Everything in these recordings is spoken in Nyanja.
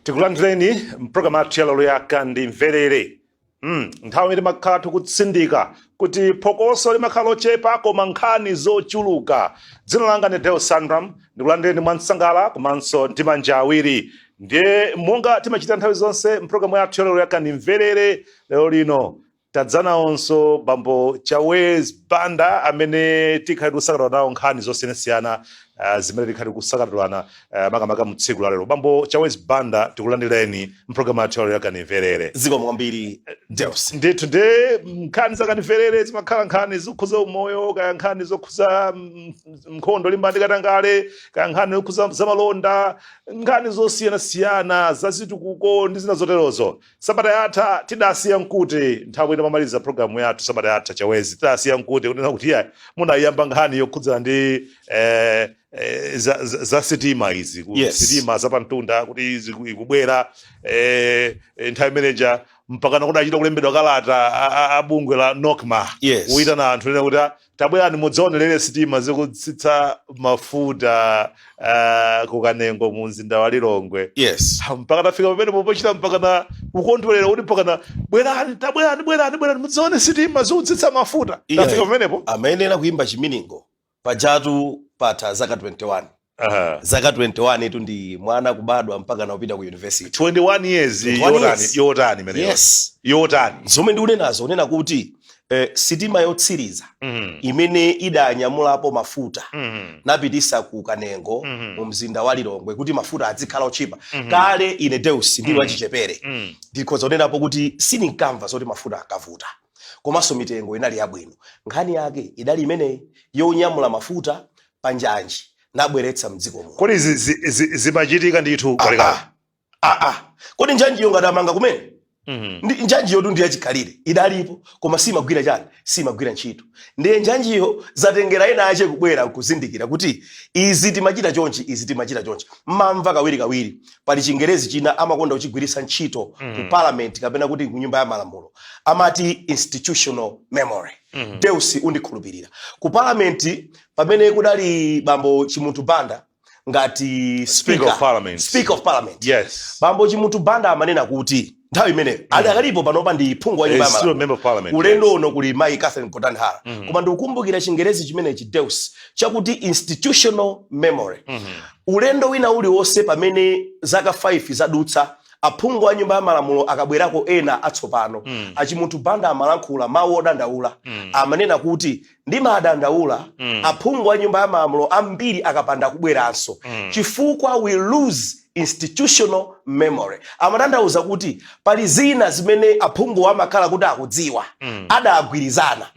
Tikulandireni mpulogalamu yathu ya lero ya Kandimverere. Nthawi imene timakhala tikutsindika kuti phokoso limakhala lochepa koma nkhani zochuluka. Dzina langa ndi Deo Sandram, ndikulandireni mwansangala komanso ndi manja awiri. Ndiye monga timachita nthawi zonse mpulogalamu yathu ya lero ya Kandimverere, lero lino tadza nawonso bambo Chawezi Banda amene tikhale tikusakatula nawo nkhani zosiyanasiyana zimene tikhale tikusakatulana makamaka mu tsiku la lero. Bambo Chawezi Banda, tikulandireni mpulogalamu yathu ya lero ya Kandimverere. Zikomo kwambiri, Deus. Ndithu, ndi nkhani za Kandimverere zimakhala nkhani zokhuza umoyo, kaya nkhani zokhuza nkhondo yolimbana ndi katangale, kaya nkhani zokhuza zamalonda, nkhani zosiyanasiyana zazitukuko ndi zina zoterozo. Sabata yatha tidasiya nkuti, nthawi ino pamaliza programu yathu sabata yatha, Chawezi, tidasiya nkuti kunena kuti iya, munayamba nkhani yokhudzana ndi za sitima izi sitima zapamtunda kuti ikubwera nthawi imeneja mpakana kudachita kulembedwa kalata a bungwe la NOCMA kuyitana anthu nena kuti, "Ah, tabwerani mudzaonerere sitima zikutsitsa mafuta kuKanengo mu mzinda wa Lilongwe." Mpaka tafika pamene pochita mpaka na kukondwerera kuti mpaka na bwerani, tabwerani, bwerani, bwerani mudzaone sitima zikutsitsa mafuta. Tafika pamenepo. Amayenera kuyimba chiminingo. Pajatu patha zaka 21. Zaka 21 itu ndi mwana kubadwa mpaka na kupita ku university. 21 years. 21 Yotani? years. Yotani imeneyo? Yes. Yotani? Zomwe ndikunenazo, unena kuti sitima yotsiriza imene idanyamulapo mafuta napitisa ku Kanengo mu mzinda wa Lilongwe kuti mafuta azikhala otchipa. Kale ine, Deus, ndili wachichepere, ndikhoza kunenapo kuti sindinkamva zoti mafuta akavuta, komanso mitengo inali yabwino. Nkhani yake idali imeneyi yonyamula mafuta pa njanji nabweretsa mdziko muno. Kodi zimachitika ndithu kalekale? Ah, ah. Kodi njanjiyo ngati amanga kumene? Ndi njanjiyo tu, ndi yachikhalire, idalipo koma simagwira chani? Simagwira ntchito. Ndiye njanjiyo zatengera ena ache kubwera nkuzindikira kuti izi timachita chonchi, izi timachita chonchi. Mmamva kawirikawiri pali Chingerezi china amakonda kuchigwiritsa ntchito ku parliament kapena kuti ku Nyumba ya Malamulo, amati institutional memory. Deus, undikhulupirira, ku parliament pamene kudali bambo Chimunthu Banda ngati Speaker of Parliament. Speaker of Parliament, bambo Chimunthu Banda amanena kuti nthawi imeneyo adakalipo, panopa ndi phungu wa Nyumba ya Still a Malamulo. member of parliament. Ulendo uno kuli mayi Catherine Gotani Hara. Koma ndikukumbukira Chingerezi chimenechi, Deus, chakuti institutional memory. Ulendo wina uliwonse pamene zaka 5 zadutsa, aphungu a Nyumba ya Malamulo akabwerako ena atsopano, aChimunthu Banda amalankhula mawu odandaula. Amanena kuti, "Ndimadandaula aphungu a Nyumba ya Malamulo ambiri akapanda kubweranso chifukwa we lose institutional memory." Amatanthauza kuti pali zina zimene aphungu amakhala kuti akudziwa, adagwirizana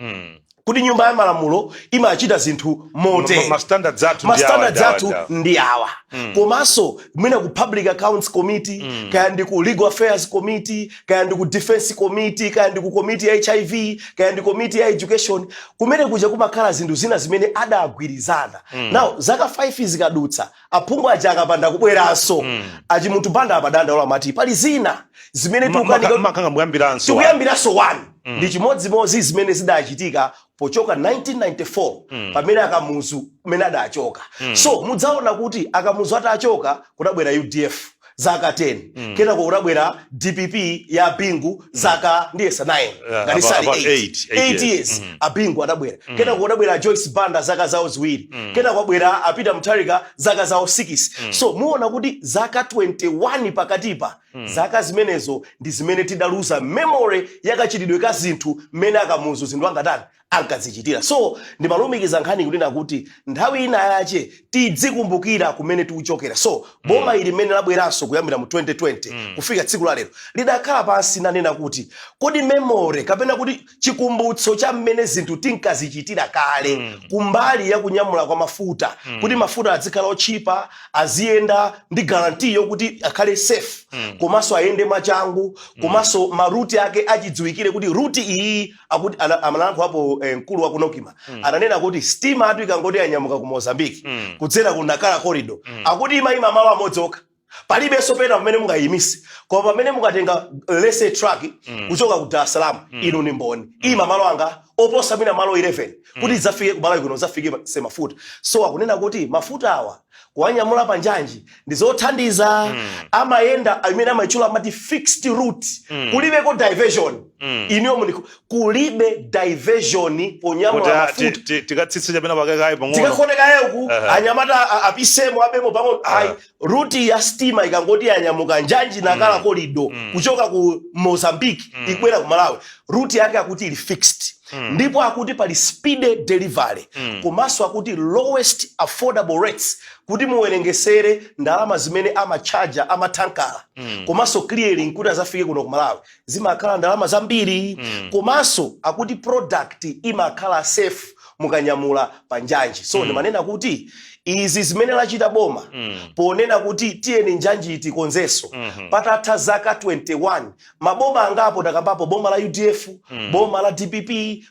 kuti Nyumba ya Malamulo imachita zinthu motere. Ma standards athu ndi awa, Ma standards ndi awa, athu ndi awa. Ndi awa. Komanso mwina ku Public Accounts Committee, kaya ndi ku Legal Affairs Committee, kaya ndi ku Defense Committee, kaya ndi ku committee ya HIV, kaya ndi committee ya education, kumene kuja kumakhala zinthu zina zimene adagwirizana. Now zaka 5 zikadutsa, aphungu aja akapanda kubweranso, aChimunthu Banda amadandaula, amati pali zina zimene tikukanika. Makhanga muyambiranso. Tikuyambiranso 1. Ndi chimodzimodzi zimene zidachitika pochoka 1994 pamene aKamuzu kumene adachoka. So mudzaona kuti aKamuzu atachoka kudabwera UDF zaka 10, kenako kudabwera DPP ya Bingu zaka ndiyesa 9 ngati sali about 8. 8 8 years. years aBingu adabwera, kenako kudabwera Joyce Banda zaka zawo 2, kenako abwera a Peter Mutharika zaka zawo 6. So muona kuti zaka 21 pakatipa, zaka zimenezo ndi zimene tidaluza memory yakachitidwe ka zinthu mmene aKamuzu zinthu angatani, ankazichitira. So ndimalumikiza nkhani kunena kuti nthawi ina yache tidzikumbukira kumene tikuchokera. So boma ili mmene labweranso kuyambira mu 2020 kufika tsiku la lero, lidakhala pansi nanena kuti kodi memory kapena kuti chikumbutso cha mmene zinthu tinkazichitira kale kumbali ya kunyamula kwa mafuta, kuti mafuta azikhala otchipa, aziyenda ndi guarantee yokuti akhale safe, komanso ayende mwachangu, komanso ma route ake achidziwikire kuti route iyi akuti amalankhulapo mkulu wa ku NOCMA ananena kuti sitima atu ikangoti yanyamuka ku Mozambique kudzera ku Nacala Corridor, akuti imayima malo amodzi okha, palibenso pena pamene mungayimise. Koma pamene mukatenga, let's say, truck kuchoka ku Dar es Salaam, inu ni mboni, ima malo anga oposa mwina malo 11 kuti idzafike ku Malawi kuno, zafike se mafuta. So akunena kuti mafuta awa Kuwanyamula pa njanji ndi zothandiza. Amayenda amene amayitchula amati fixed route. Kulibeko diversion. Inuyo muli kulibe diversion kuti ponyamula mafuta. Tikatsitse chapena pakekayi pang'ono. Tikakhonekaye uku, anyamata apisemo, abemo pang'ono, ayi. Route ya stima ikangoti yanyamuka njanji Nakala Corridor kuchoka ku Mozambique ikubwera ku Malawi, route yake akuti ili fixed, ndipo akuti pali speedy delivery, komanso akuti lowest affordable rates, kuti muwerengesere ndalama zimene amachaja amathankala komanso clearing kuti azafike kuno ku Malawi, zimakhala ndalama zambiri. Komanso akuti product imakhala safe mukanyamula pa njanji. So ndimanena kuti izi zimene lachita boma ponena kuti tiyeni njanji tikonzenso patatha zaka 21, maboma angapo takambapo, boma la UDF, boma la DPP,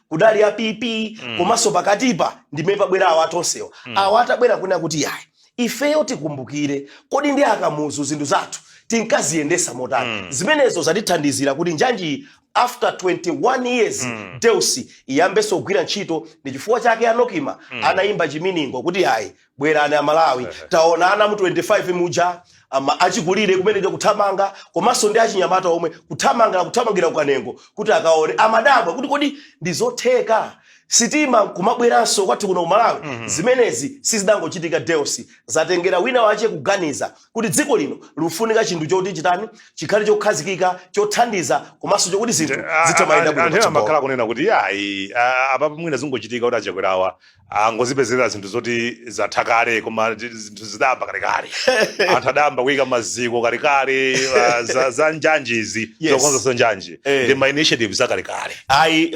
kudali ya PP, komanso pakatipa ndimene pabwera awa atonsewa. Awa atabwera kunena kuti yayi, ifeyo tikumbukire, kodi ndi aKamuzu zinthu zathu tinkaziyendesa motani? Zimenezo zatithandizira kuti njanji after 21 years, Deus, iyambenso kugwira ntchito. Ndi chifukwa chake a NOCMA anayimba chiminingo kuti ayi, bwerani Amalawi, taonana mu 25 muja, ama achikulire kumenejo kuthamanga, komanso ndi achinyamata omwe kuthamanga, kuthamangira kuKanengo kuti akaone. Amadabwa kuti kodi ndi zotheka sitima kumabweranso kwathu kuno ku Malawi? Zimenezi sizidangochitika, Deus, zatengera wina wache kuganiza kuti dziko lino likufunika chinthu choti chitani, chikhale chokhazikika, chothandiza, komanso chokuti zinthu zithamayenda bwino Anthu ena patsogolo. Amakhala kunena kuti yayi, apapo mwina zingochitika kuti aChakwerawa angozipezera zinthu zoti zatha kale, koma zinthu zidayamba kalekale, anthu adayamba kuyika maziko kalekale, za njanji izi, zokonzanso njanji ndi ma initiatives akalekale. Ayi,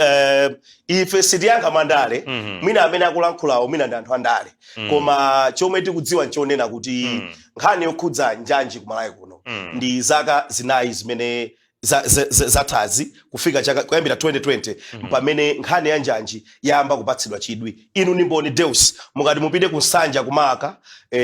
ife sitiyankha mwandale. Mwina amene akulankhulawo mwina ndi anthu andale, koma chomwe tikudziwa nchonena kuti nkhani yokhudza njanji kuMalawi kuno ndi zaka 4 zimene zathazi kufika chaka kuyambira 2020 pamene nkhani ya njanji yayamba kupatsidwa chidwi. Inu ndi mboni, Deus. Mukati mupite ku Nsanja, kumaka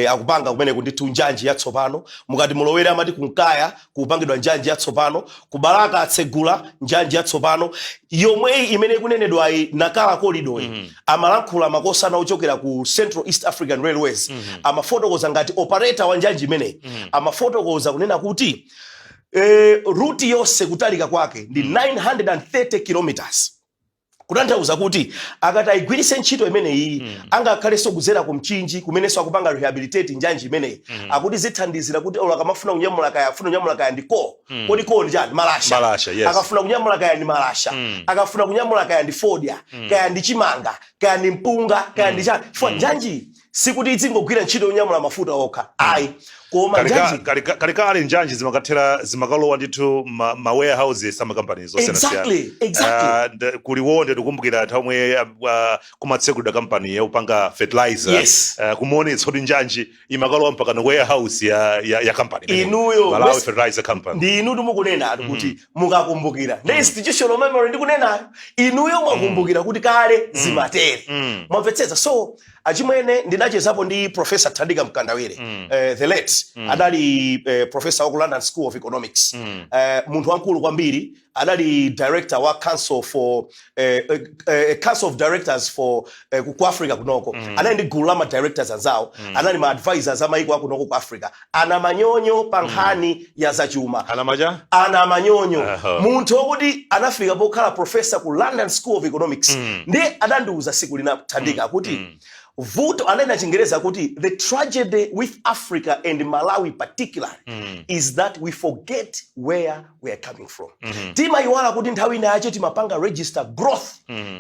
akupanga kumeneku ndithu njanji yatsopano. Mukati mulowere amati kuNkaya, kupangidwa njanji yatsopano. KuBalaka atsegula njanji yatsopano. Yomweyi imene ikunenedwayi, Nakala Corridor, amalankhula makosana ochokera ku Central East African Railways, amafotokoza ngati operator wa njanji imeneyi, amafotokoza kunena kuti route yonse kutalika kwake ndi 930 kilometers, kutanthauza kuti akati ayigwiritse ntchito imeneyi, angakhalenso kudzera ku Mchinji kumenenso akupanga rehabilitate njanji imeneyi, akuti zithandizira kuti olo akamafuna kunyamula, kaya afuna kunyamula kaya ndi coal. Kodi coal ndi chani? Malasha. Malasha, yes. Akafuna kunyamula kaya ndi malasha, akafuna kunyamula kaya ndi fodya, kaya ndi chimanga, kaya ndi mpunga, kaya ndi chani, chifukwa njanji sikuti izingogwira ntchito yonyamula mafuta okha, ayi, koma njanji Kalekale njanji zimakathera, zimakalowa ndithu ma warehouses ama companies osiyanasiyana. Kuliwonde tikumbukira nthawi omwe kumatsekulidwa kampani yakupanga fertilizer, kumaonetsa kuti njanji imakalowa mpaka na warehouse ya company imeneyi. Inuyo, Malawi Fertilizer Company. Ndi inu timukunena kuti mukakumbukira, ndi institutional memory ndikunenayo. Inuyo mwakumbukira kuti kale zimatere. Mwamvetsetsa? So achimwene, ndinachezapo ndi Professor Thandika Mkandawire, the late, adali professor wa ku London School of Economics, munthu wamkulu kwambiri, adali director wa council of directors for ku Africa kunoko. Anali ndi gulu la ma directors anzawo, anali ma advisors amayiko akunoko ku Africa, ana manyonyo pa nkhani ya zachuma. Anamacha. Ana manyonyo. Munthu wokuti anafika pokhala professor ku London School of Economics. Ndi adandiuza siku lina Thandika kuti vuto, anena Chingereza kuti the tragedy with Africa and Malawi particularly is that we forget where we are coming from. Timayiwala kuti nthawi ina yache timapanga register growth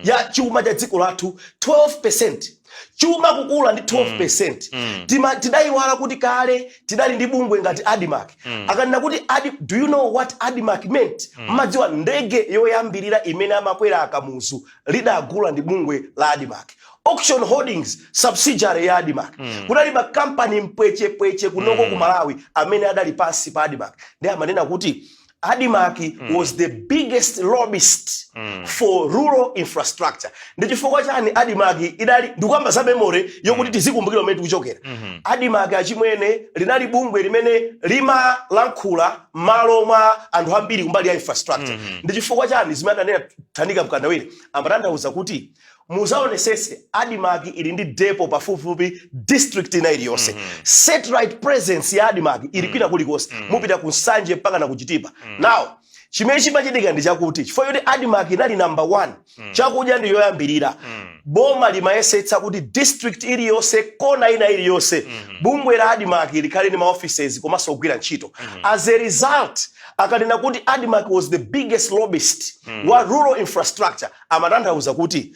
ya chuma cha dziko lathu 12%, chuma kukula ndi 12%. Tidayiwala kuti kale tidali ndi bungwe ngati ADMARC. Akanena kuti do you know what ADMARC meant? Mmadziwa ndege yoyambirira imene amakwera aKamuzu lidagula ndi bungwe la ADMARC, Auction Holdings, subsidiary ya ADMARC. Kunali makampani mpwechepweche kunoko ku Malawi amene adali pansi pa ADMARC. Ndi amanena kuti ADMARC was the biggest lobbyist for rural infrastructure. Ndi chifukwa chani ADMARC idali, ndikuyamba za memory yokuti tizikumbukira umene tikuchokera. ADMARC, achimwene, linali bungwe limene limalankhula m'malo mwa anthu ambiri kumbali ya infrastructure. Ndi chifukwa chani zimene ananena Thandika Mkandawire, amatanthauza kuti Muzaonesese, ADMARC ili ndi depo pafupifupi district ina iliyonse. Satellite presence ya ADMARC ili kwina kulikonse, mupita ku Nsanje mpaka na kuchitipa. Now, chimene chimachitika ndi chakuti chifukwa choti ADMARC inali number one, chakudya ndi yoyambirira, boma limayesetsa kuti district iliyonse, kona ina iliyonse, bungwe la ADMARC likhale ndi ma offices komanso kugwira ntchito. As a result, akanena kuti ADMARC was the biggest lobbyist wa rural infrastructure, amatanthauza kuti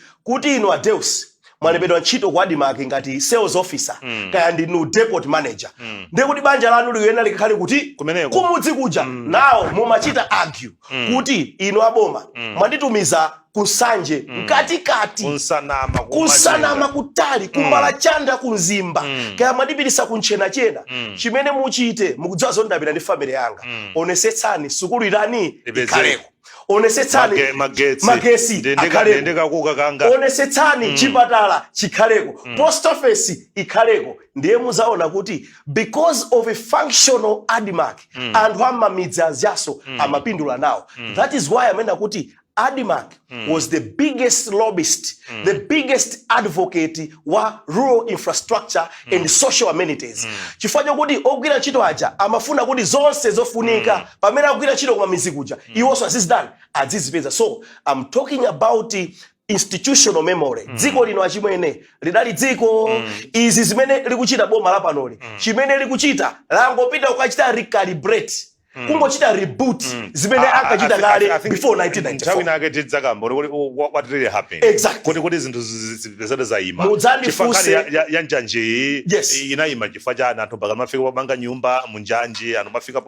inu adeus mwalembedwa ntchito ku ADMARC ngati sales officer, kaya ndinu depot manager, ndiye kuti banja lanu likuyenera likhale kuti? Kumeneko. Kumudzi kuja. Nawo mumachita argue kuti inu aboma mwanditumiza kunsanje, mkatikati, kunsanama, kunsanama, kutali, kumbalachanda, kumzimba, kaya mwandipitisa kunchenachena. Chimene muchite, mukudziwa zoti ndapita ndi family yanga, onesetsani sukulu irani? Ipezeke. Ikhaleko. Onesetsani magetsi. Magesi akhaleko. Ndikakuka kanga. Onesetsani chipatala chikhaleko, post office ikhaleko. Ndiye muzaona kuti because of a functional ADMARC, anthu amamidzi ajaso amapindula nawo. That is why amene kuti ADMARC was the biggest lobbyist, the biggest advocate wa rural infrastructure and social amenities, chifukwa chokuti ogwira ntchito aja amafuna kuti zonse zofunika pamene akugwira ntchito kumamidzi kuja, iwonso azizidani? Azizipeza. So I'm talking about institutional memory. Dziko lino, achimwene, lidali dziko. Izi zimene likuchita boma lapanoli, chimene likuchita, langopita kukachita recalibrate, kungochita reboot zimene ankachita kale before Nthawi 1994. Inake tidzakamba kuti what really happened, kuti zinthu zipezere zayima. Mudzandifunse. Chifukwa nkhani ya njanji iyi inayima chifukwa chani? Anthu mpaka mafika popanga nyumba munjanji, anthu mafika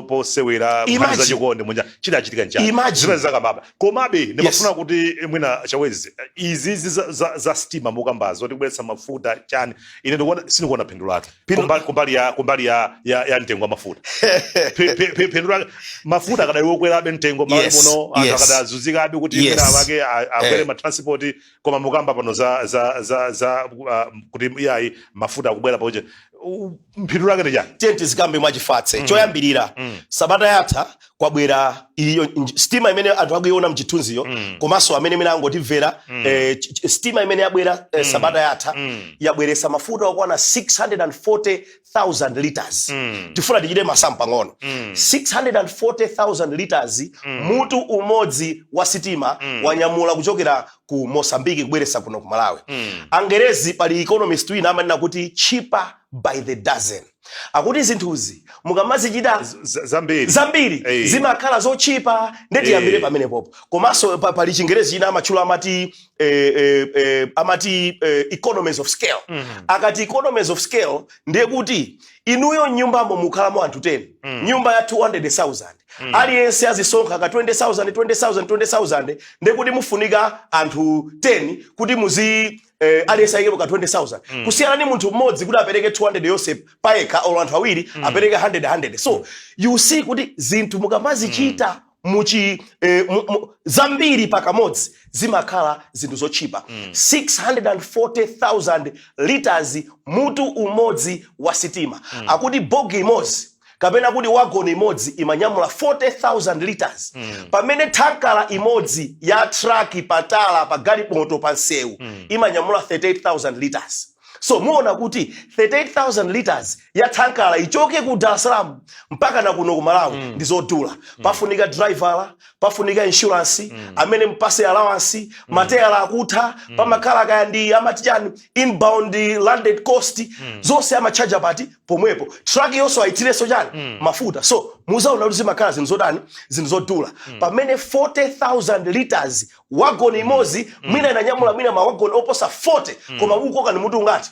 posewera nkhani Imagine. zachikondi munjanji, chidachitika njani? Imagine. Zimene zakambaba. Komabe ndimafuna kuti mwina Chawezi, izizi za stima mukambazo, tikubweretsa mafuta chani, ine ndikuona, sindikuona phindu lake kumbali ya mtengo wa mafuta. Phindu lake, mafuta akadali wokwerabe mtengo mali muno, anthu akadazunzikabe kuti mwina wake akwere ma transport. Koma mukamba pano za kuti iyayi, mafuta akubwera pauje, phindu lake ndi chani? Tiye tizikambe mwachifatse. Choyambirira, sabata yatha kwabwera iyo stima imene anthu akuiona mchithunziyo, komanso amene mene angotimvera, stima imene yabwera sabata yatha yabweresa mafuta okwana 640,000 liters. Tifuna tichite masamu pang'ono. 640,000 liters, mutu umodzi wa sitima wanyamula kuchokera ku Mosambiki kubweresa kuno ku Malawi. Angerezi, pali economist wina amanena kuti "cheaper by the dozen", akuti zinthuzi mukamazichita Zambiri, zambiri, zimakhala zochipa. Ndetiyambire pamenepopo. Komanso pali Chingerezi china amatchula, amati economies of scale. Akati economies of scale, ndiye kuti inuyo nyumbamo mukhalamo anthu 10, nyumba ya 200,000, aliyense azisonkha ka 20,000, 20,000, 20,000, ndiye kuti mufunika anthu 10 kuti muzi aliyense ayikepo ka 20,000, kusiyana ndi munthu mmodzi kuti apereke 200 yonse payekha, or anthu awiri apereke 100 100. So you see kuti zinthu mukamazichita muchi zambiri pakamodzi, zimakhala zinthu zochipa. 640,000 liters, mutu umodzi wa sitima. Akuti bogi imodzi kapena kuti wagoni imodzi imanyamula 40,000 liters, pamene tankala imodzi ya traki patala pa galimoto pa nsewu imanyamula 38,000 liters. So muona kuti 38,000 liters ya tankala ichoke ku Dar es Salaam mpaka na kuno ku Malawi ndi zodula. Pafunika driver, pafunika insurance, amene mpase allowance, mateyala akutha, pamakhala kaya ndi amati chani, inbound landed cost, zonse amachaja pati pomwepo. Truck yonso ayithirenso chani? Mafuta. So muzaona kuti zimakhala zinthu zotani? Zinthu zodula. Pamene 40,000 liters, wagoni imodzi mwina inanyamula mwina mawagoni oposa 40, koma ukukoka ni mutu ungati?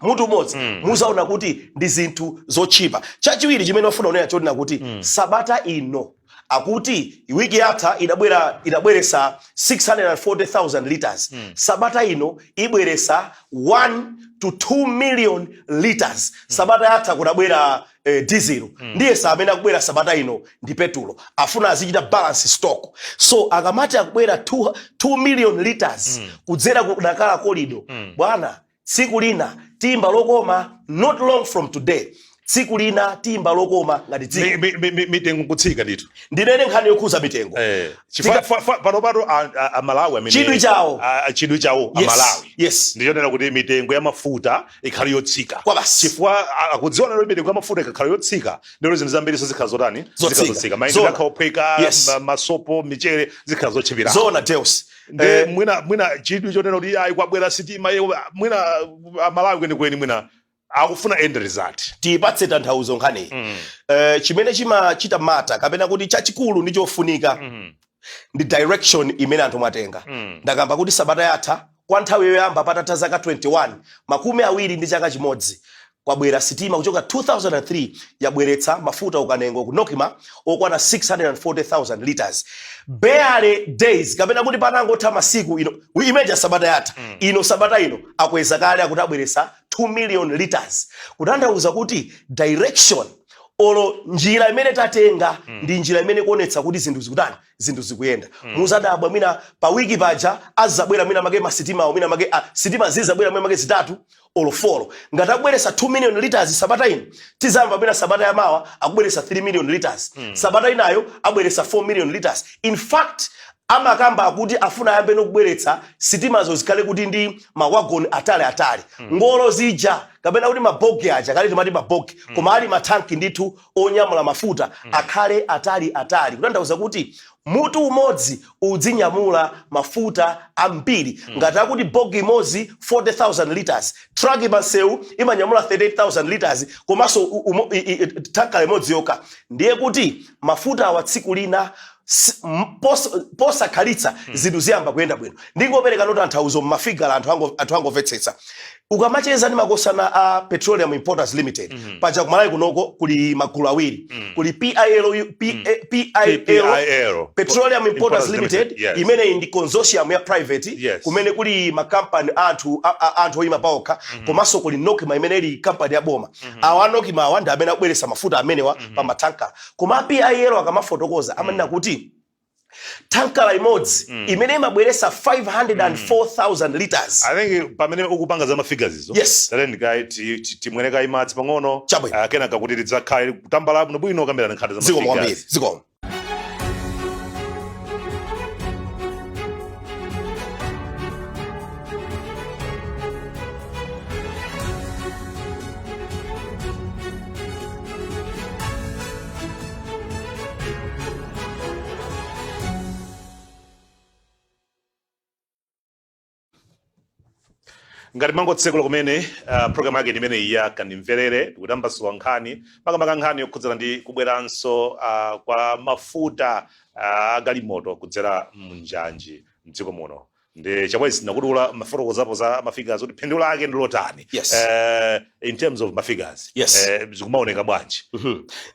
Mutu umodzi. Muzaona kuti ndi zinthu zochipa. Chachiwiri chimene wafuna kunena chodina kuti sabata ino, akuti wiki yatha idabwera, idabweresa 640,000 liters, sabata ino ibweresa 1 to 2 million liters. Sabata yatha kudabwera diesel, ndiye sa amene akubwera sabata ino ndi petulo. Afuna azichita balance stock. So akamati akubwera 2 million liters kudzera ku Nacala corridor, bwana, tsiku lina timba lokoma. Not long from today, Tsiku lina tiyimba lokoma ngati dziko. Mitengo kutsika ndithu. Ndinene nkhani yokhuza mitengo. Chifukwa pano pano Amalawi amene Chidwi chawo. Chidwi chawo Amalawi ndichonena kuti mitengo ya mafuta ikhale yotsika. Kwa basi. Chifukwa akudziwa nalo mitengo ya mafuta ikakhala yotsika, ndilo zinthu zambiri zikhala zotani? Zotsika. Zikhala zotsika. Mayendedwe akhala ophweka, masopo, michere zikhala zotchipira. Zoona, Deus. Nde mwina chidwi chonena kuti ayi, kwabwera sitima, mwina Amalawi kwenikweni mwina akufuna end result. Tiyipatse tanthauzo nkhaniyi. Chimene chimachita matter, kapena kuti chachikulu ndi chofunika, ndi direction imene anthu mwatenga. Ndakamba kuti sabata yatha, kwa nthawi yoyamba patatha zaka 21, 20 ndi chaka chimodzi, kwabwera sitima kuchoka 2003, yabweretsa mafuta ku Kanengo ku Nokima okwana 640,000 liters. Barely days, kapena kuti panangotha masiku, ino imeja sabata yatha, ino sabata ino akweza kale, akuti abweretsa 2 million liters, kutanthauza kuti direction olo njira imene tatenga ndi njira imene kuonetsa kuti zinthu zikutani, zinthu zikuyenda. Muzadabwa mwina pa wiki paja azabwera mwina make masitimawo, mwina make sitima zizabwera mwina make zitatu olo four. Ngati akubweretsa 2 million liters sabata ino, tizamva mwina sabata yamawa akubweretsa 3 million liters, sabata inayo abweretsa 4 million liters. In fact, amakamba akuti afuna ayambe nokubweretsa sitimazo zikhale kuti ndi mawagoni atali atali, ngolo zija kapena kuti mabogi aja, kale timati mabogi, koma ali mathanki ndithu onyamula mafuta, akhale atali atali, kutanthauza kuti mutu umodzi udzinyamula mafuta ambiri. Ngati akuti bogi imodzi 40,000 liters, truck pansewu imanyamula 38,000 liters, komanso tankala imodzi yokha, ndiye kuti mafuta awa tsiku lina posakhalitsa zinthu ziyamba kuyenda bwino. Ndingopereka no tanthauzo mmafigala, anthu angomvetsetsa. Ukamacheza ndi makosana a Petroleum Importers Limited, paja kumalawi kunoko kuli magulu awiri, kuli PIL, PIL, PIL. Petroleum Importers Importers Limited, Limited, yes. imeneyi ndi consortium ya private, kumene kuli makampani anthu oyima paokha, komanso kuli Nokima imene ili kampani ya boma. Awa Nokima awa ndi amene akubweretsa mafuta amenewa pa matanka. Koma PIL akamafotokoza amanena kuti tankala imodzi imene imabweretsa 504,000 liters. I think pamene ukupanga za mafigures izo, tateni kayi timwere kayi madzi pang'ono. Chabwino. Kenaka kuti tidzakhale kutambala bwinobwino kambirana nkhani za Zikomo mafigures. kwambiri, zikomo. Ngati mwangotsekula kumene, program yake imeneyi ya Kandimverere, tikutambasula nkhani, makamaka nkhani yokhudzana ndi kubweranso kwa mafuta agalimoto kudzera mnjanji mdziko muno. Ndi Chabwezi, nakudula mafotokozapo za mafigures kuti phindu lake ndi lotani. In terms of mafigures, zikumaoneka bwanji?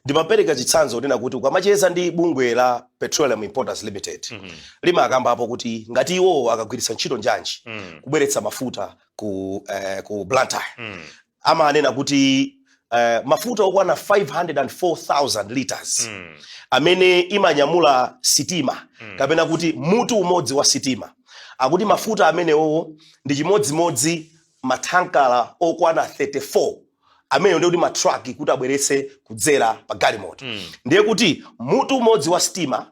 Ndimapereka chitsanzo kunena kuti ukamacheza ndi bungwe la Petroleum Importers Limited, limakambapo kuti ngati iwowo akagwiritsa ntchito njanji kubweretsa mafuta ku Blantyre, amanena kuti mafuta okwana 504,000 liters amene imanyamula sitima, kapena kuti mutu umodzi wa sitima, akuti mafuta amenewowo ndi chimodzimodzi mathankala okwana 34 amenewo, ndiye kuti matraki kuti abweretse kudzera pa galimoto. Ndiye kuti mutu umodzi wa sitima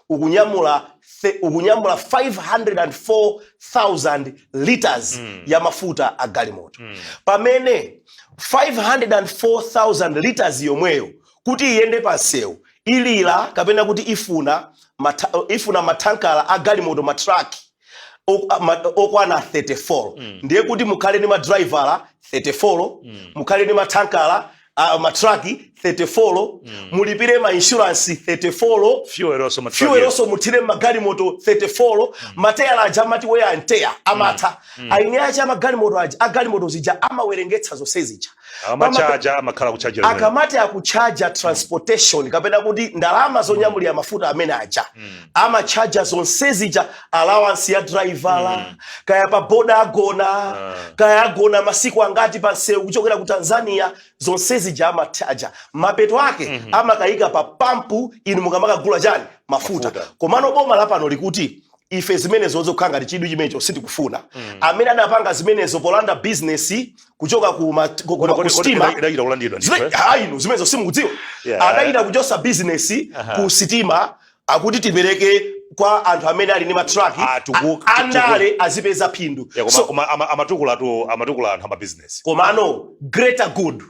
ukunyamula 504,000 liters ya mafuta a galimoto, pamene 504,000 liters yomweyo kuti iyende pa msewu ilira, kapena kuti ifuna mathankala a galimoto, matraki okwana 34. Ndiye kuti mukhale ndi madraivala 34, mukhale ndi mathankala, matraki 34, mulipire ma insurance 34, fuel also matraki. Fuel also muthire magalimoto 34, mateyala aja amati wear and tear amatha, aini aja amagalimoto aja agalimoto zija amawerengetsa zonse zija. Amachaja, amakhala kuchajira. Akamati akuchaja transportation, kapena kuti ndalama zonyamulira mafuta amene aja, amachaja zonse zija, allowance ya driver, kaya pa boda agona, kaya agona masiku angati pa msewu kuchokera ku Tanzania, zonse zija amachaja. Mapeto ake amakayika pa pampu inu mukamakagula chani? Mafuta. Mafuta. Komano boma lapano likuti Ife zimenezo zokhala ngati chidwi chimenecho sitikufuna. Amene adapanga zimenezo polanda business kuchoka ku sitima, Idachita kulandidwa ndithu, eh? Ayi, inu zimenezo simukudziwa. Adachita kuchosa business ku sitima, akuti tipereke kwa anthu amene ali ndi matraki, Ah, andale azipeza phindu. Yeah, koma So, koma amatukula tu, amatukula anthu amabizinesi. Komano greater good,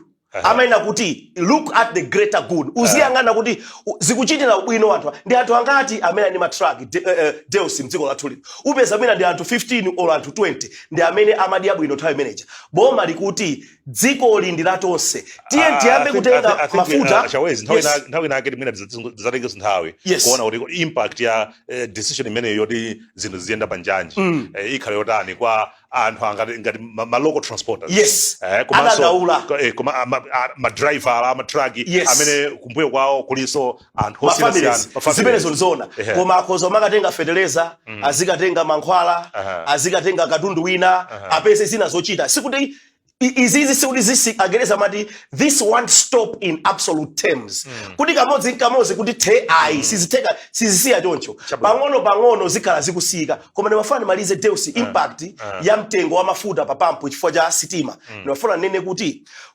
amayena kuti look at the greater good, uziyang'ana kuti zikuchitira ubwino anthu. Ndi anthu angati amene ali ndi matraki, Deus, mdziko lathu lino? Upeza mwina ndi anthu 15 or anthu 20 ndi amene amadya bwino nthawi imeneja. Boma likuti dzikoli ndi latonse, tiye tiyambe kutenga mafuta. Chawezi, nthawi nthawi inake timene tizatengenso nthawi kuona kuti impact ya decision imeneyo yoti zinthu ziyenda panjanji ikhala yotani kwa anthu angati ngati ma local transporters. Komanso Adandaula. Koma ma driver amatraki amene kumbuyo kwawo kuliso anthu Ma osiyanasiyana. families. Ma families. Zimenezo ndizoona. Koma akhoza makatenga feteleza, azikatenga mankhwala, azikatenga katundu wina, apeze zina zochita. Sikuti izizi, sikuti zisi Angereza amati this won't stop in absolute terms, kuti kamodzi nkamodzi kuti the, ayi, sizitheka, sizisiya choncho. Chabwino. Pang'ono pang'ono zikhala zikusika. Koma ndimafuna ndimalize, Deus, impact ya mtengo wa mafuta pa pampu chifukwa cha sitima. Ndimafuna ndinene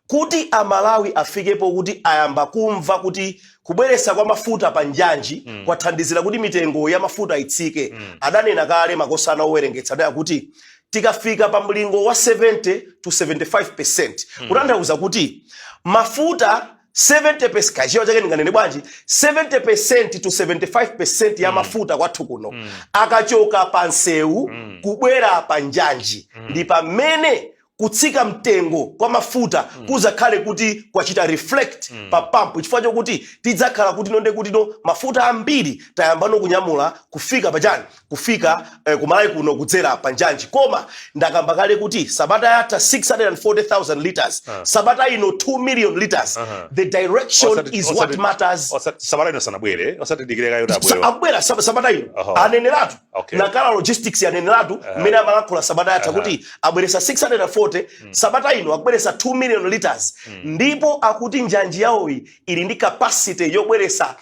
kuti Amalawi afikepo kuti ayamba kumva kuti kubweretsa kwa mafuta pa njanji kwathandizira kuti mitengo ya mafuta itsike. Adanena kale makosana owerengetsa, adaya kuti tikafika pa mlingo wa 70 to 75, kutanthauza kuti mafuta 70, kachiwa chake ndinganene bwanji, 70 to 75 ya mafuta kwathu kuno akachoka pa nsewu kubwera pa njanji, ndi pamene kutsika mtengo kwa mafuta kuzakhale kuti kwachita reflect pa pampu, chifukwa chokuti tidzakhala kuti nonde kuti no mafuta ambiri tayambano kunyamula kufika pachani, kufika kumalawi kuno kudzera pa njanji. Koma ndakamba kale kuti sabata yatha 640,000 liters, sabata ino 2 million liters. The direction is what matters. Sabata ino sanabwere, osati dikire kayo abwere. Akubwera sabata ino. Aneneratu. Nakala Logistics aneneratu mmene amalankhula sabata yatha kuti abweresa 640, sabata ino akubweresa 2 million liters, ndipo akuti njanji yawoyi ili ndi capacity yobweresa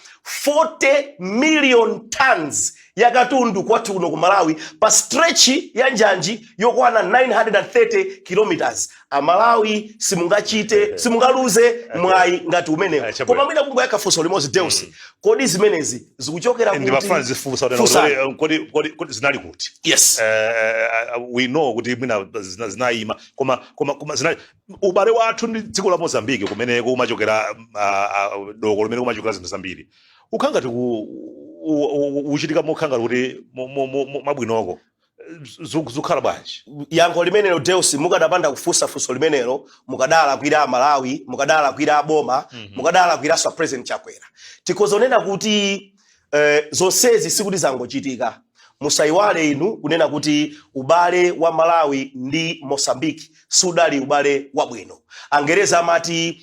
40 million tons ya katundu kwathu kuno ku Malawi pa stretch ya njanji yokwana 930 kilometers. Amalawi, simungachite, simungaluze mwayi ngati umenewo. Chabwino. Koma mwina kungoyankha funso limodzi, Deus, kodi zimenezi zikuchokera kuti? Ndimafuna zifunsa kuti Funsani. kodi zinali kuti? Yes. We know kuti mwina zinayima, koma zinali ubale wathu ndi dziko la Mozambique, kumene kumachokera doko limene kumachokera zinthu zambiri, ukhala ngati uchitika mokhala ngati kuti mabwinoko. Zikukhala bwanji? Yankho limenelo, Deus, mukadapanda kufunsa funso limenelo, mukadalakwira Amalawi, mukadalakwira aboma, mukadalakwiranso a President Chakwera. Tikhozonena kuti zonsezi sikuti zangochitika. Musayiwale inu kunena kuti ubale wa Malawi ndi Mozambique sudali ubale wabwino. Angereza amati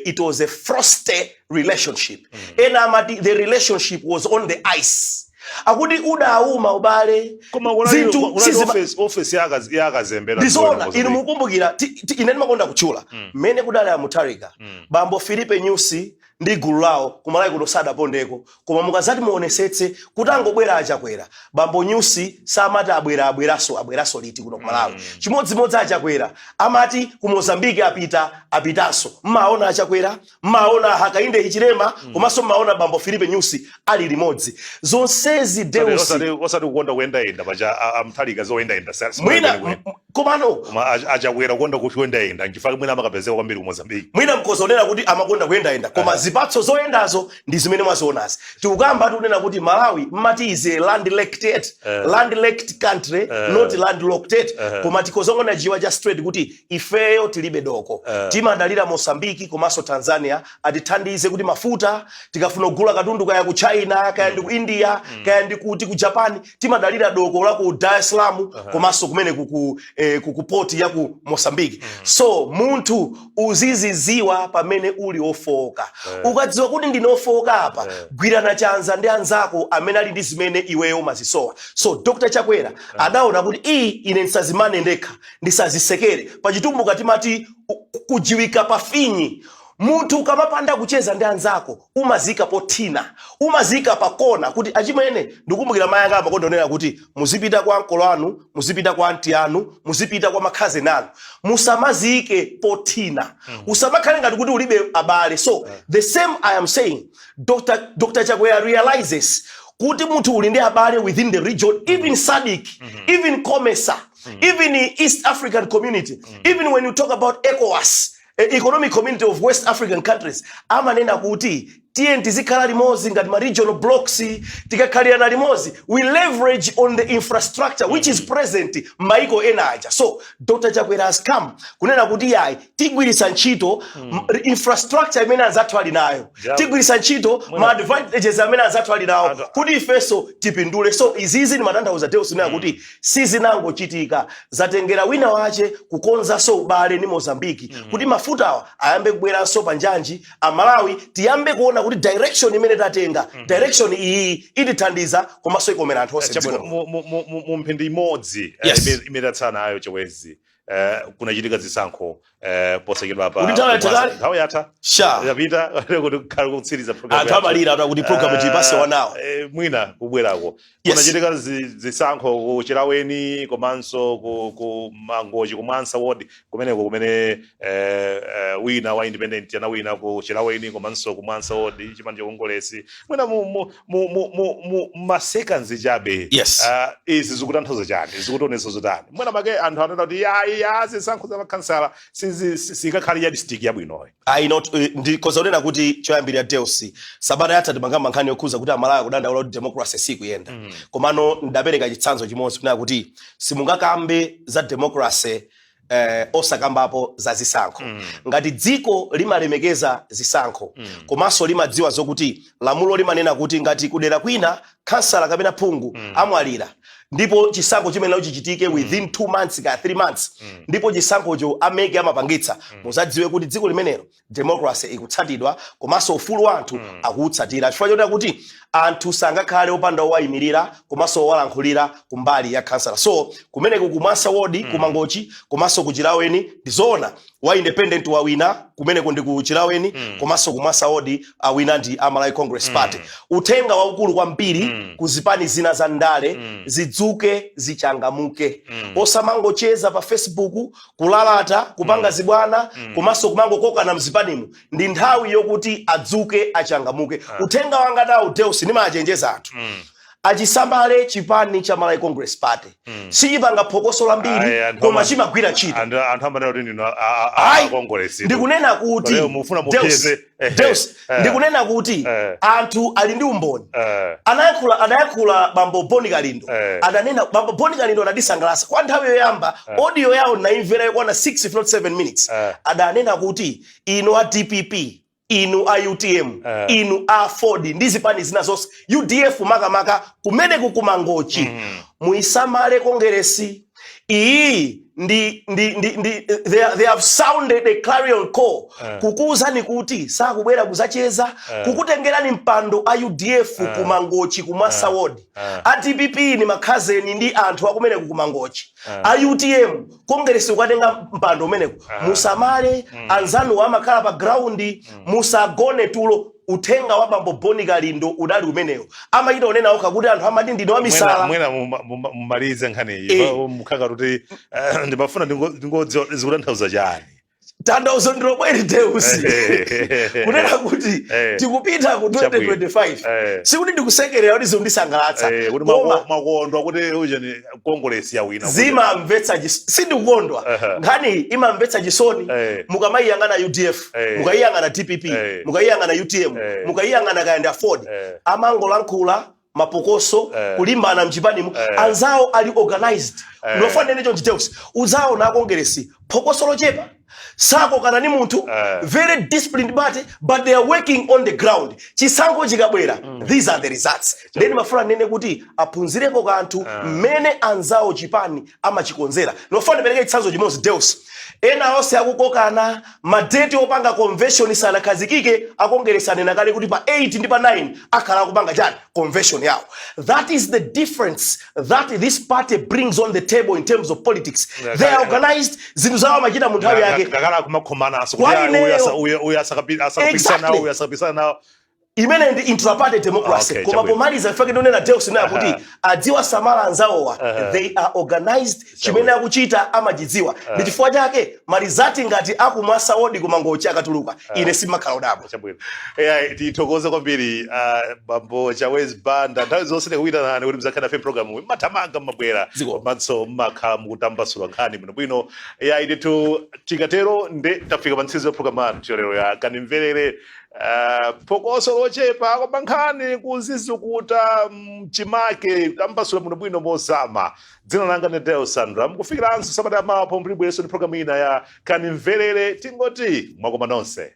it was a frosty relationship. Ena amati the relationship was on the ice, akuti udauma ubale. Koma Zinthu kunali office yakazembera. Ndizoona. Inu mukumbukira, ine ndimakonda kutchula mmene kudali a Mutharika, bambo Filipe Nyusi ndi gulu lawo kumalawi kuno sadapondeko. Koma mukazati muonesetse kuti angobwera Achakwera, bambo Nyusi samati abwera, abweraso, abweraso liti kuno kumalawi? Chimodzimodzi Achakwera amati ku Mozambiki apita, apitanso. Mmaona Achakwera, mmaona Hakainde Hichilema, komanso mmaona bambo Filipe Nyusi ali limodzi. Zonsezi, Deus, Osati kukonda kuyendayenda paja amthalika zoyendayenda mwina komano koma Achakwera kukonda kuti kuyendayenda, nchifukwa mwina amakapezeka kwambiri ku Mozambiki. Mwina mkozonena kuti amakonda kuyendayenda, koma zipatso zoyendazo ndi zimene mwazionazi. Tikukamba, tikunena kuti Malawi mmati is a landlocked landlocked country, not landlocked. Koma tikozongona jiwa cha straight kuti ifeyo tilibe doko, timadalira Mosambiki komanso Tanzania atithandize kuti mafuta, tikafuna kugula katundu kaya ku China, kaya ndi ku India, kaya ndi kuti ku Japan, timadalira doko la ku Dar es Salaam komanso kumene ku port ya ku Mosambiki. So munthu uziziziwa pamene uli ofoka. Ukadziwa kuti ndine ofoka apa, gwirana chanza ndi anzako amene ali ndi zimene iweyo umazisowa. So Dr Chakwera adaona kuti iyi ine ndisazimane ndekha, ndisazisekere. Pachitumbuka timati kujiwika pa finyi. Munthu ukamapanda kucheza ndi anzako, umazika pothina, umazika pakona kuti achimwene. Ndikumbukira mayi anga amakondonera kuti muzipita kwa ankolo anu, muzipita kwa anti anu, muzipita kwa makhazeni anu, musamazike pothina. Usamakhale ngati kuti ulibe abale. So the same I am saying, Dr Chakwera realizes kuti munthu uli ndi abale within the region, even SADC, even COMESA, even the East African Community, even when you talk about ECOWAS, Economic Community of West African Countries, amanena kuti tiye tizikhala limodzi ngati ma regional blocks. Tikakhalirana limodzi, we leverage on the infrastructure which is present m'maiko ena aja. So Dr Chakwera has come kunena kuti yayi, tigwiritsa ntchito infrastructure imene anzathu ali nayo, tigwiritsa ntchito ma advantages amene anzathu ali nawo kuti ifenso tipindule. So izizi ni matanthauza, Deus, kunena kuti sizinangochitika, zatengera wina wache kukonzanso ubale ndi Mozambiki kuti mafutawa ayambe kubweranso pa njanji. Amalawi tiyambe kuona kuti direction imene tatenga, direction iyi itithandiza komanso ikomera anthu onse Chabwino. mdziko. Mu mphindi imodzi imene tatsala nayo, Chewezi, kunachitika zisankho posachedwa pa. Kuti nthawi yatha kale? Nthawi yatha. Sha. Yapita kuti khale kutsiriza program Anthu yathu. amalira kuti program tiyipase wanawo. Mwina kubwerako. Kunachitika zisankho ku Chilaweni komanso ku Mangochi, ku Mwansa Ward kumeneko, kumene wina wa independent anawina ku Chilaweni komanso ku Mwansa Ward, chipani cha Kongolesi. Mwina mu ma seconds chabe, izi zikutanthauza chani? Zikutionetsa zotani? Mwina make anthu anena kuti yayi, ya zisankho za makhansala singakhale ya district yabwinoyi. Ayi, not ndikhoza kunena kuti choyambirira, Deus, sabata yatha timangamba nkhani yokhuza kuti Amalawi akudandaula kuti democracy sikuyenda. Komano ndapereka chitsanzo chimodzi kunena kuti simungakambe za democracy osakambapo za zisankho. Ngati dziko limalemekeza zisankho komanso limadziwa zokuti lamulo limanena kuti ngati kudera kwina kansala kapena phungu amwalira ndipo chisankho chimene chichitike within 2 months ka 3 months, ndipo chisankhocho a MEC amapangitsa, muzadziwe kuti dziko limenelo democracy ikutsatidwa komanso ufulu wa anthu akuwutsatira, chifukwa chonena kuti anthu sangakhale opanda owayimirira komanso owalankhulira kumbali ya kansala. So kumeneko ku Mwansa Ward, ku Mangochi komanso ku Chilaweni, ndizoona wa independent wawina kumeneko ndi ku Chilaweni komanso ku Mwansa Ward awina ndi a Malawi Congress Party. Uthenga waukulu kwambiri ku zipani zina za ndale, zidzuke, zichangamuke, osamangocheza pa Facebook, kulalata, kupanga zibwana komanso kumangokokana mzipanimu. Ndi nthawi yokuti adzuke, achangamuke. Uthenga wanga nawo, Deus, ndimachenjeza anthu achisamale chipani cha Malawi Congress Party. Sichipanga phokoso lambiri Ayi, anthu koma chimagwira ntchito. Anthu amanena kuti ndinu Ayi, akongolesi. Ndikunena kuti Lero mufuna Deus, mupeze. Deus, ndikunena kuti anthu ali ndi umboni. Anayankhula bambo Boni Kalindo. Adanena bambo Boni Kalindo, anadisangalatsa kwa nthawi yoyamba audio yawo naimvera yokwana 6 if not 7 minutes. Adanena kuti inu a DPP, inu a UTM, inu a Ford ndi zipani zina zonse, UDF makamaka kumeneku kumangochi, muisamale Kongeresi iyi. Ndi they have sounded a clarion call kukuwuzani kuti sakubwera kuzacheza, kukutengerani mpando a UDF kumangochi, kumwasa Ward. A DPP ni makhazeni ndi anthu akumeneku kumangochi. A UTM, Kongeresi ukatenga mpando umeneku. Musamale, anzanu amakhala pa ground, musagone tulo. Uthenga wa bambo Boni Kalindo udali umenewo. Amachita onena okha kuti anthu amati ndine wamisala. Mwina mumalize nkhani iyi. Mukhanga kuti ndimafuna ndingodziwa zikutanthauza chani. Tanthauzo ndilomweli, Deus, kunena kuti tikupita ku Chabwino. 2025. Sikuti ndikusekerera kuti zikundisangalatsa, kuti koma makondwa kuti ujeni Kongolesi yawina. Zimamvetsa sindikukondwa. Nkhani imamvetsa chisoni. Mukamayiyang'ana UDF, mukayiyang'ana DPP, mukayiyang'ana UTM, mukayiyang'ana kayanda Ford, amangolankhula mapokoso, kulimbana mchipanimu. Anzawo ali organized. Ndofana chonchi, Deus, udzaona akongeresi phokoso lochepa, sakokana ni munthu, very disciplined party, but they are working on the ground. Chisankho chikabwera, these are the results. Then mafuna nene kuti aphunzireko kanthu mmene anzawo chipani amachikonzera. Nofuna ndipereke chitsanzo chimodzi, Deus. Ena onse akukokana, madeti opanga convention sanakhazikike. Akongeresi anena kale kuti pa 8 ndi pa 9 akhala akupanga chani? Convention yawo. That is the difference that this party brings on the table in terms of politics. They are organized. Zinthu zawo amachita mu nthawi yake. chake. Ngakhala kumakhomananso Kwa kuti ah, uyu ineyo- uyu asakapikisana nawo, uyu asakapikisana nawo. Imene ndi intraparty democracy. Okay, Koma chabwino. pomaliza, ifake ndionena Deus nayo kuti adziwasamala anzawowa. They are organized. Chimene akuchita amachidziwa. Ndi chifukwa chake ma results ngati akumwasa wodi kumangochi akatuluka, ine simakhala odabwa. Chabwino. Eh, tithokoze kwambiri bambo Chawezi Banda. Nthawi zonse tikuyitanani kuti mzakhale nafe program, mmathamanga, mmabwera, Ziko. komanso mmakhala mukutambasula nkhani bwinobwino. Ya, ndithu tikatero nde tafika pa mtsiriziro wa program yathu lero ya Kandimverere. Phokoso lochepa koma nkhani kuzizukuta mchimake, kutambasula bwinobwino mozama. Dzina langa ndi Deo Sandra. Mukufikiranso sabata yamawa pomwe tibwerenso ndi program ina ya Kandimverere. Tingoti mwakoma nonse.